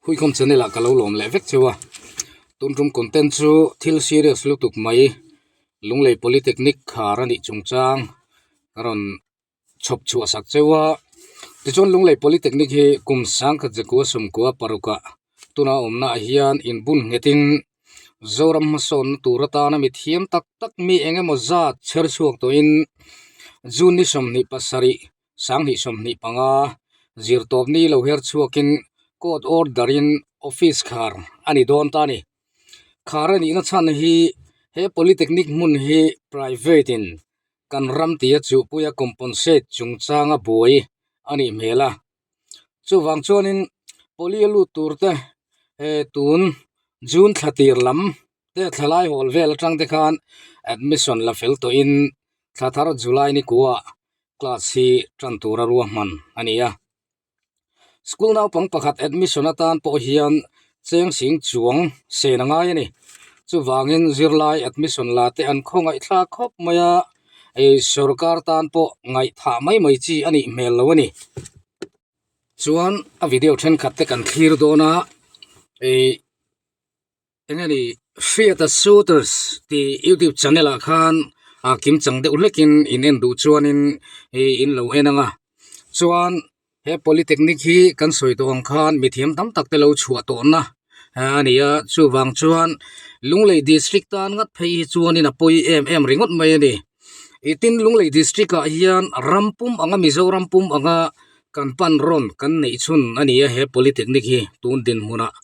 Huikhawm channel ah ka lo lawm leh vek cheu a, tun tum content chu thil serious lutuk mai Lunglei Polytechnic khar a nih chungchang ka rawn chhawp chhuah sak cheu a, tichuan Lunglei Polytechnic hi kum sangkhat zakua sawmkua paruk ah tuna awmna ah hian inbun nghet in Zoram hmasawnna tur atana mi thiam tak tak mi eng emaw zat chher chhuak tawhin June ni 27 2025 zirtawp ni lo her chhuakin court order in office khar a ni dawn ta a ni. Khar a nihna chhan hi he polytechnic hmun hi private in kan ram tia chuhpuia compensate chungchanga buai a nih hmel a. Chuvang chuanin poly a lut tur te tun June thla tir lam te thlalai hawl vel atang te khan admission la fel tawhin thla thar July ni kuah class hi tan tura ruahman a ni a. School naupang pakhat admission atan pawh hian cheng sing chuang sen a ngai a ni. Chuvangin zirlai admission la te an khawngaih thlak khawp mai a, ih sorkar tan pawh ngaihthah mai mai chi a nih hmel lo a ni. Chuan a video thenkhat te kan thlir dawn a ih. Eng nge ni Hriata Shooters tih youtube channel ah khan a kim chang deuh hlekin in en duh chuanin ih in lo en ang a chuan he polytechnic hi kan sawi tawh ang khan mithiam tam tak te lo chhuah tawhna a ni a chuvang chuan Lunglei district tan ngat phei hi chuanin a pawi em em ringawt mai a ni ih tin Lunglei district ah hian ram pum anga Mizoram pum anga kan pan rawn kan neih chhun a ni a he polytechnic hi tun dinhmunah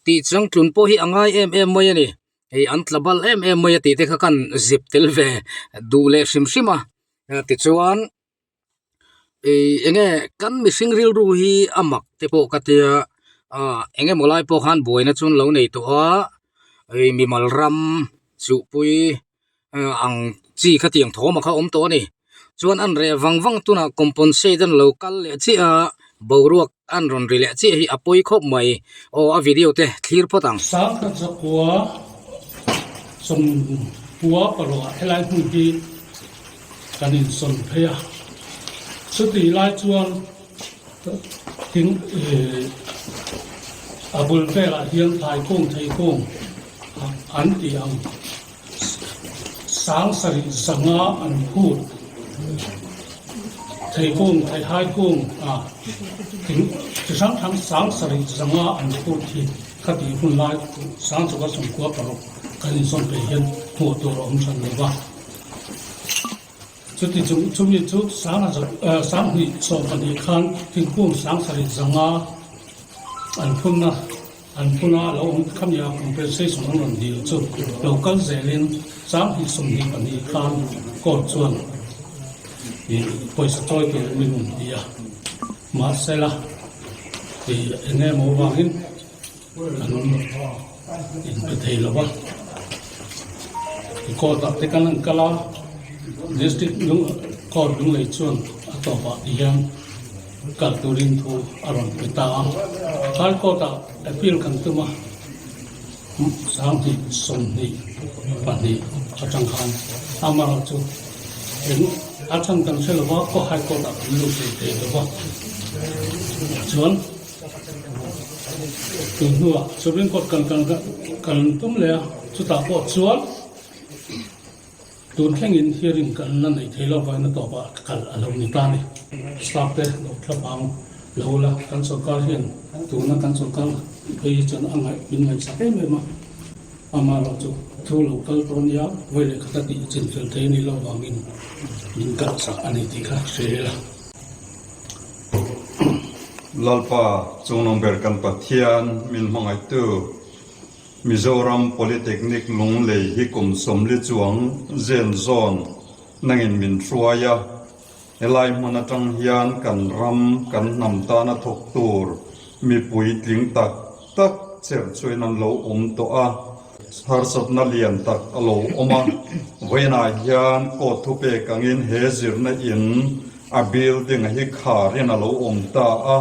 tih changtlun pawh hi a ngai em em mai a ni hei an tla bal em em mai a tih te kha kan zip tel ve duh leh hrim hrim a tichuan ih eng nge kan mihring rilru hi a mak te pawh ka tia ah eng emaw lai pawh khan buaina chu an lo nei tawh a ih mimal ram chuhpui. ang chi khatiang thawm a kha awm tawh a ni chuan an reh vang vang tunah compensate an lo kal leh chiah a boruak an rawn ri leh chiah hi a pawi khawp mai aw a video te thlir phawt ang. Sangkhat zakua sawmkua paruk ah helai hmun hi kan insawn phei a, chutih lai chuan thing ih a bul velah hian thaikung theikung an tih ang. 70 zanga an phut theikung theihai kung a thing chi hrang hrang 70 zanga an phut hi khati hun lai sangchuk a 96 kan insawn phei hian hmuh tur a awm hran lo va. Chuti chung chumi chu 2022 khan thingkung 70 zanga an phunna An phuna lo awm khami a compensation an rawn dil chu lo kal zelin 2024 khan court chuan ih pawisa chawi turin min rawn ti a, mahsela ih eng emaw vangin kan inpe thei lo va, court ah te kan han kal a, district court Lunglei chuan a tawpah ti hian. Kal turin thu a rawn pe ta a. High Court ah appeal kan tum a, 2022 atang khan amaherawh chu eng a chhan kan hre lova khaw High Court ah kan lut thei thei lova. Chuan tun hnuah Supreme Court kan kan tum leh a, chutah pawh chuan Tun thlengin hearing kan la neih thei lo vain a tawpah kal a lo ni ta a ni. Staff te lo thlapang lo la, kan sorkar hian tuna kan sorkar phei hi chuan a ngaih min ngaihsak em em a, amaherawh chu thu lo kal tawh nia vawi leh khat a tih chin fel thei a nih loh vangin min kalhsak a ni tih kha hre ila. Lalpa Chungnung ber kan Pathian min hmangaihtu. Mizoram Polytechnic Lunglei hi kum 40 chuang zen zawn nangin min hruai a, helai hmun atang hian kan ram, kan hnam tana thawk tur mipui tling tak tak cherh chuin an lo awm tawh a, harsatna lian tak a lo awm a, vawiinah hian court thupek angin he zirna in a building hi kharin a lo awm ta a.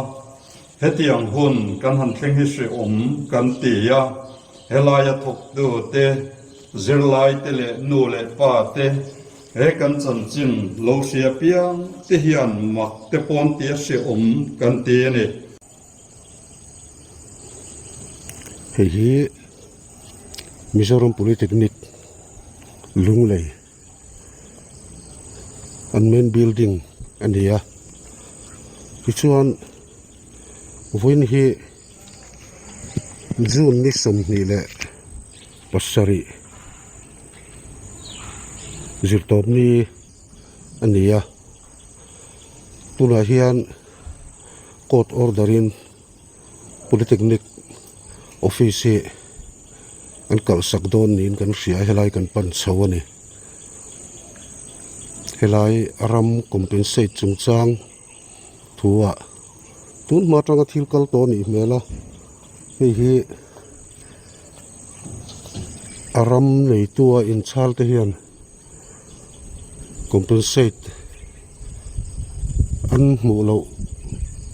Hetiang hun kan han thleng hi hrehawm kan ti a, helaia thawktu te, zirlai te leh nu leh pa te he kan chanchin lo hria piang te hian mak te pawn tia hrehawm kan ti a ni. Hei hi Mizoram Polytechnic Lunglei an main building a ni a tichuan vawiin hi June ni sawmhnih leh pasarih zirtawpni a ni a tunah hian court order in. Polytechnic office hi an kalh sak dawn niin kan hria a helai kan pan chho a ni helai ram compensate chungchang thu ah tun hma atanga thil kal tawh a nih hmel a hei hi a ram neitu a inchhal te hian compensate an hmuh loh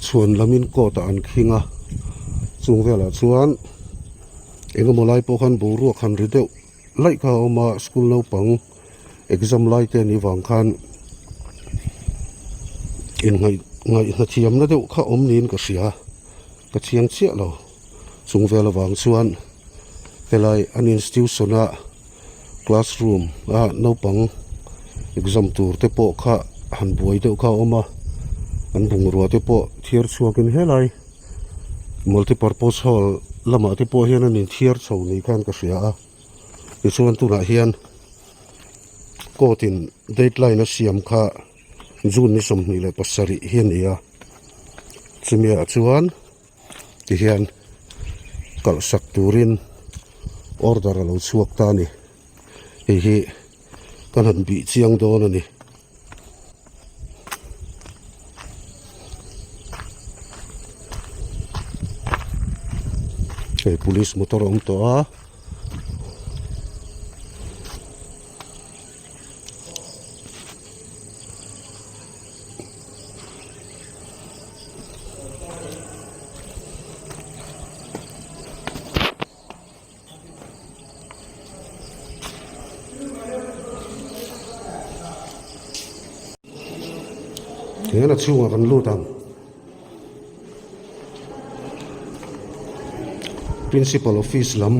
chhuan lamin court ah an khing a chung velah chuan engemaw lai pawh khan boruak han ri deuh laih kha a awm a school naupang exam lai te anih vang khan inngaih ngaihna thiamna deuh kha awm niin ka hria ka chiang chiah lo chung vel avang chuan helai an institution a. Classroom a naupang exam tur te pawh kha han buai deuh kha a awm a an bungrua te pawh thiar chhuakin helai multi purpose hall lamah te pawh hian an inthiar chho ni khan ka hria a tichuan tunah hian court in dateline a siam kha June ni 27 hi a ni a chumi ah chuan. Tihian kalh sak turin order a lo chhuak ta a ni hei hi kan han bih chiang dawn a ni. Hei police motor a awm tawh a. Tihian a chhungah kan lut ang. Principal office lam.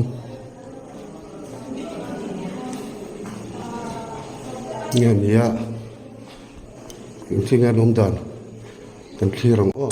Nge nia engthil nge an awm dan kan thlir ang aw.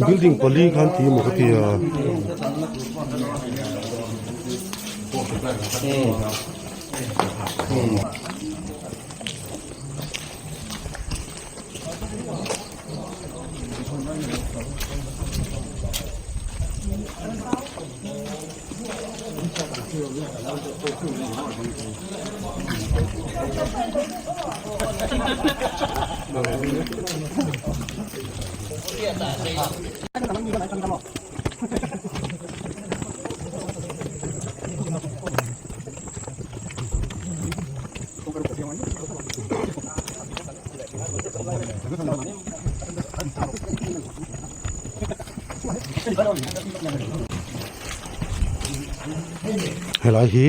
Building pali khan ti maw ka ti a. Helai hi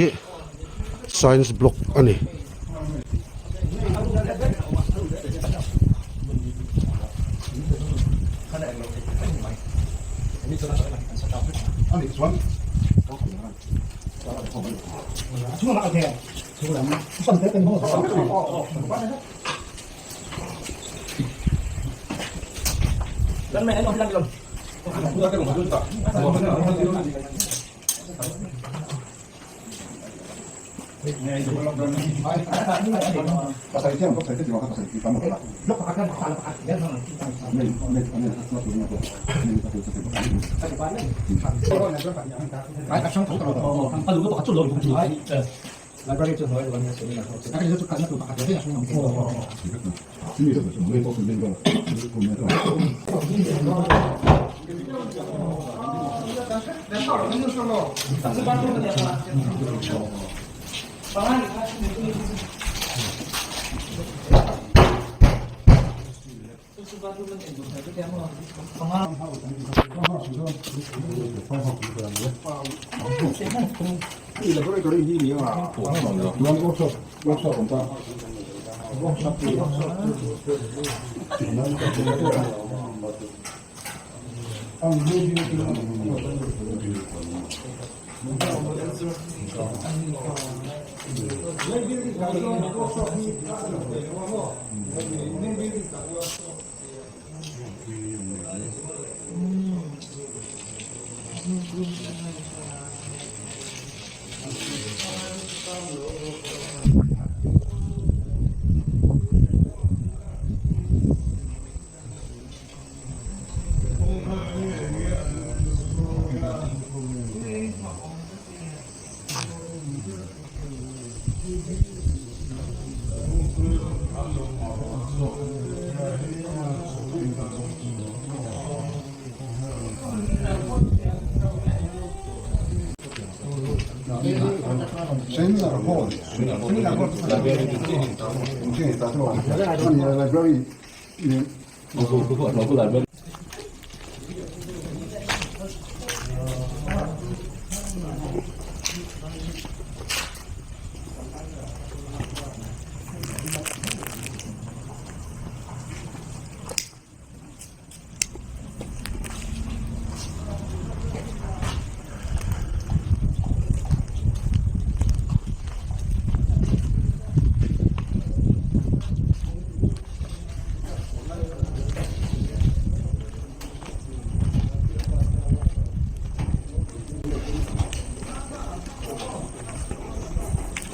science block a ni.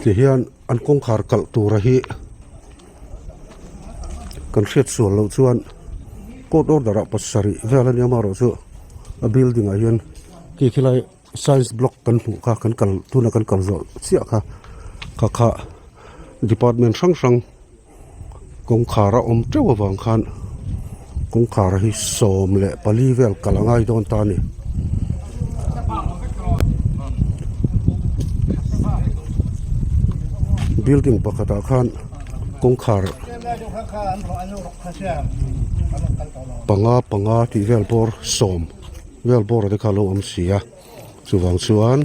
Tihian an kawngkhar kalh tura hi kan hriat sual loh chuan court order ah pasarih vel a nia amaherawhchu a building ah hian khi khilai science block kan hmuh kha kan kal tuna kan kal zawh chiah kha kha kha department hrang hrang kawngkhar a awm teuh avang khan kawngkhar hi 14 vel kal a ngai dawn ta a ni. Building pakhatah khan kawngkhar panga panga tih vel bawr sawm vel bawr te kha a lo awm si a chuvang chuan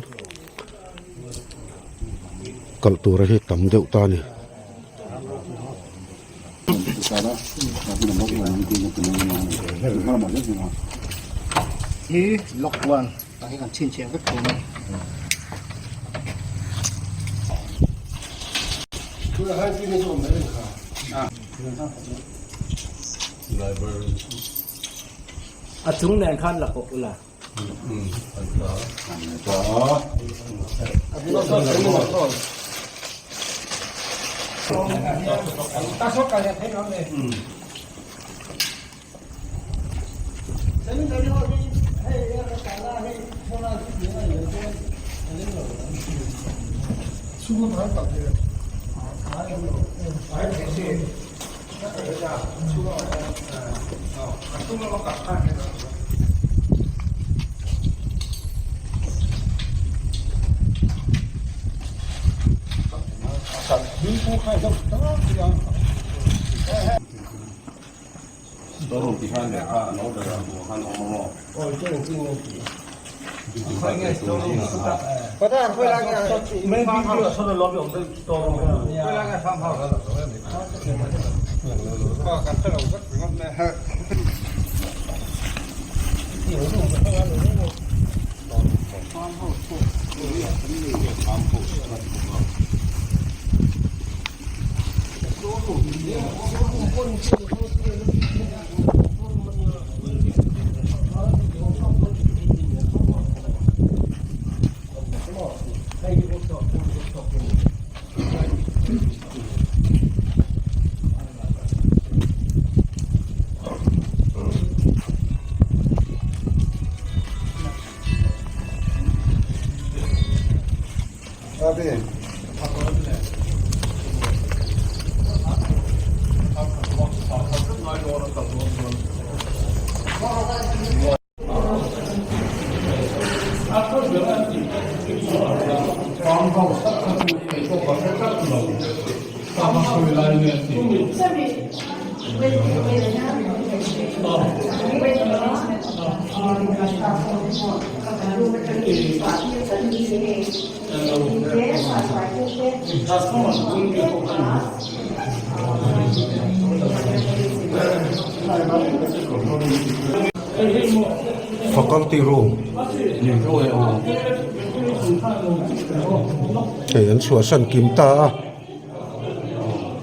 kalh tura hi tam deuh ta a ni. A chung nen khan la kawp ula. Faculty room hei an chhuahsan kim ta a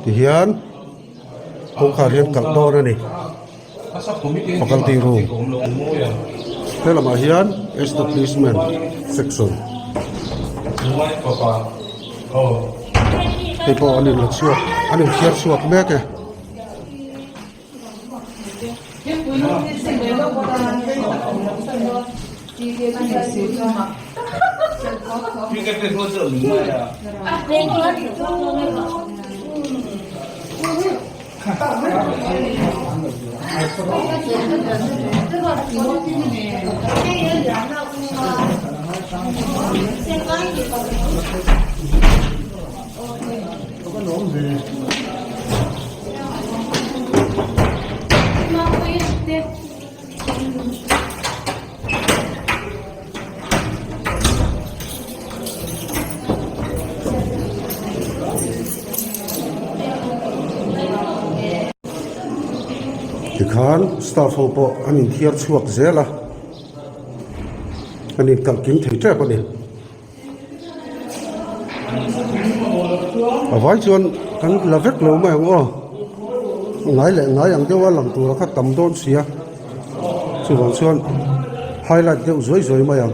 tihian kawngkhar hian kalh dawn a ni. Faculty room he lamah hian establishment section hei pawh an inla chhuak an inthiar chhuak mek e. Tikhan staff ho pawh an inthiar chhuak zel a, an inkalh kim thei tep a ni. A vai chuan kan la vek lo mai ang aw ngai leh ngai ang deuh a lang tur a kha tam dawn sia chuvang chuan highlight deuh zuai zuai mai ang.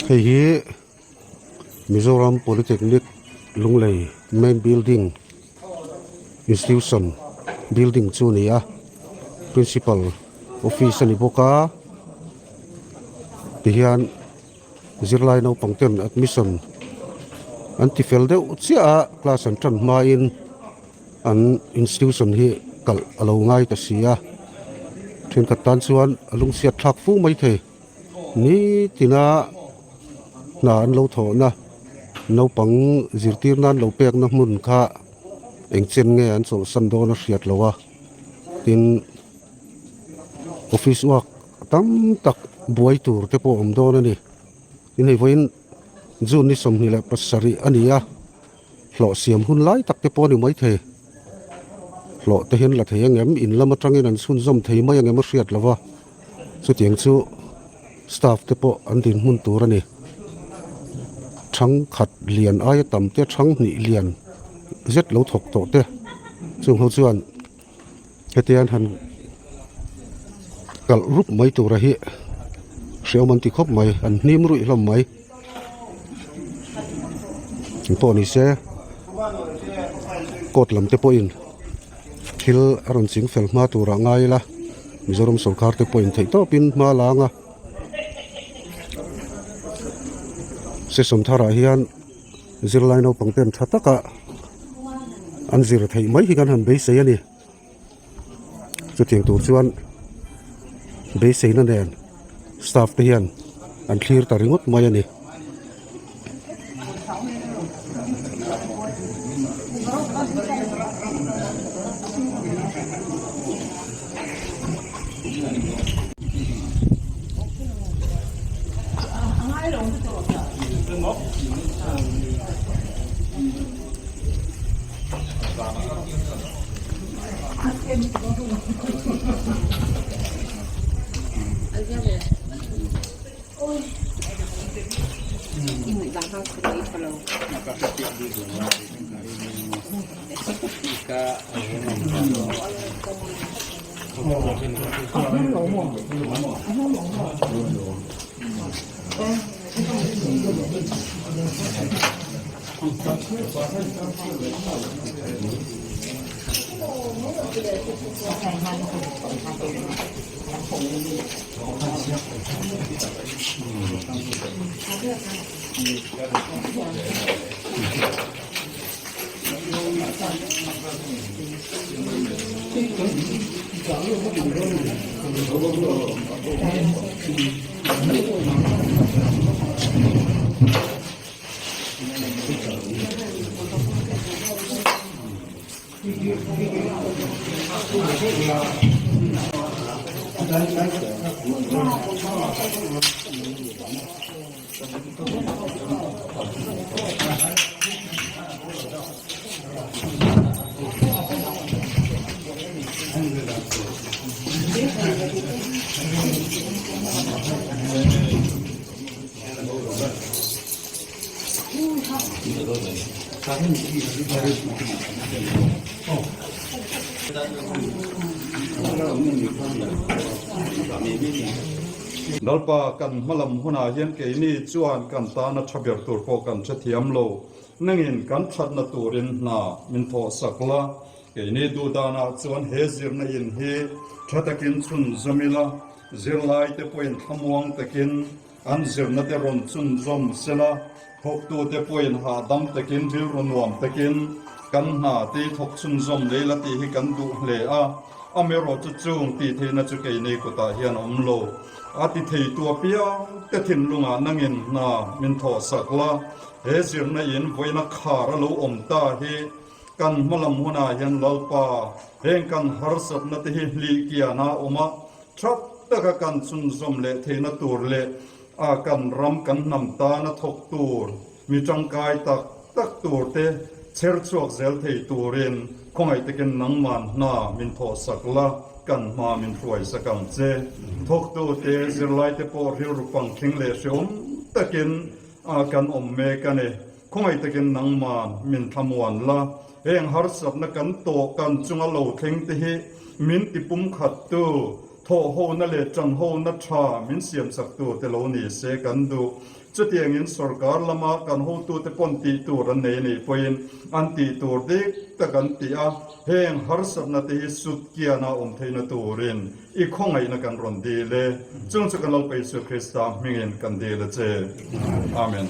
Hei hi Mizoram Polytechnic Lunglei main building institution building chu a ni a principal office a ni bawk a tihian zirlai naupang ten admission an ti fel deuh chiah a class an tan hmain an institution hi kalh a lo ngai ta si a. Thenkhat tan chuan a lungchhiat thlak fu mai thei. Nitina hna an lo thawhna naupang zirtir nan lo pekna hmun kha eng chen nge an chawlhsan dawn a hriat loh a tin office work tam tak buai tur te pawh a awm dawn a ni tin hei vawiin June ni 27 a ni a hlawh siam hun lai tak te pawh a ni maithei hlawh te hian la thei ang em in lam atangin an chhunzawm thei mai ang em a hriat loh a chutiang chu staff te pawh an dinhmun tur a ni thangkhat lian aia tam te thang hnih lian zet lo thawk tawh te chung ho chuan hetiang an han kalh rup mai tura hi hreawm an ti khawp mai an hnim ruih hlawm mai engpawh ni se court lam te pawhin thil a rawn ching fel hma turah ngai ila Mizoram sawrkar te pawhin theih tawpin hma la ang a session tharah hian zirlai naupang ten tha taka an zir theih mai hi kan han beisei a ni chutiang tur chuan beiseina nen staff te hian an thlir ta ringawt mai a ni. Lalpa, kan hmalam hunah hian keini chuan kan tana tha ber tur pawh kan hrethiam lo. Nangin kan thatna turin hna min thawhsak la. Keini duhdanah chuan he zirna in hi tha takin chhunzawm ila, zirlaite pawhin thlamuang takin an zirna te rawn chhunzawm sela, thawktute pawhin hahdam takin rilru nuam takin kan hna te thawk chhunzawm lei la tih hi kan duh hle a, amaherawh chu chung tih theihna chu keini kutah hian a awm lo. A ti theitu apiang te thinlungah nangin hna min thawhsak la, he zirna in vawiina khar a lo awm ta hi Kan hmalam hunah hian Lalpa, heng kan harsatna te hi hlih kiana awm a, tha taka kan chhunzawm leh theihna tur leh a kan ram kan hnam tana thawk tur, mi tangkai tak tak tur te chher chhuak zel thei turin khawngaih takin nangman hna min thawhsak la, kan hma min hruaisak ang che. Thawktu te, zirlaite pawh rilru pangtling leh hreawm takin kan awm mek a ni. Khawngaih takin nangman min thlamuan la, heng harsatna kan tawh kan chunga lo thleng te hi min ti pumkhat tu, thawhhona leh tanhona tha min siamsak tu te lo ni se kan duh. Chutiangin sorkar lama kan hotute pawn tih tur an nei anih pawhin an tih tur dik tak an ti a, heng harsatna te hi sut kiana awm theihna turin i khawngaihna kan rawn dil e. Chung chu kan Lalpa Isua Krista hmingin kan dil a che. Amen.